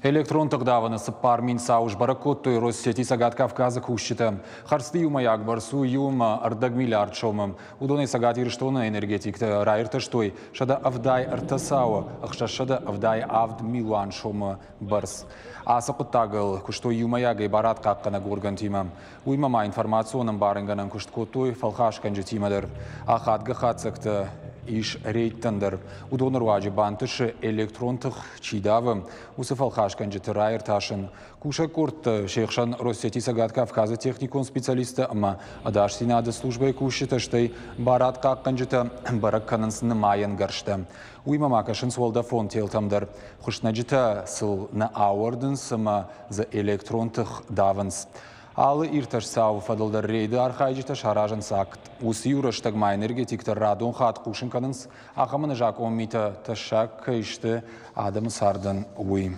Электрон тыгъдавӕны 4000 цауы сбӕрӕг кодтой Россети Цӕгат Кавказы кусджытӕ. Хӕрдзты иумӕйаг бӕрц у 1,5 миллиард сомы. Уыдонӕй Цӕгат Ирыстоны энергетиктӕ раиртӕстой 173 цауы 677 милуан сомы бӕрц. Ацы хъуыддагыл куыстой иумӕйагӕй барадхъахъхъӕнӕг органтимӕ. Уыимӕ ма информацион ӕмбарынгӕнӕн куыст кодтой фӕлхасгӕнджытимӕ дӕр. Ахадгӕ хатдзӕгтӕ ис рейдтӕн дӕр. Уыдоны руаджы бантысы электрон тых чи давы, уыцы фӕлхасгӕнджыты раиртасын. Кусӕг къордтӕ, се хсӕн Россети Цӕгат Кавказы техникон специалисттӕ ӕмӕ ӕдасдзинады службӕйы кусджытӕ, стӕй барадхъахъхъӕнджытӕ бӕрӕг кӕнынц нымайӕн гӕрзтӕ. Уыимӕ ма кӕсынц уӕлдӕфон телтӕм дӕр. Хуыснӕджытӕ сыл нӕ ауӕрдынц ӕмӕ дзы электрон тых давынц. Алы иртӕст цауы фӕдыл дӕр рейды архайджытӕ саразынц акт. Уыцы иу рӕстӕг ма энергетиктӕ радон хатт хъусын кӕнынц, ахӕм ӕнӕзакъон митӕ тӕссаг кӕй сты адӕмы цардӕн, уый.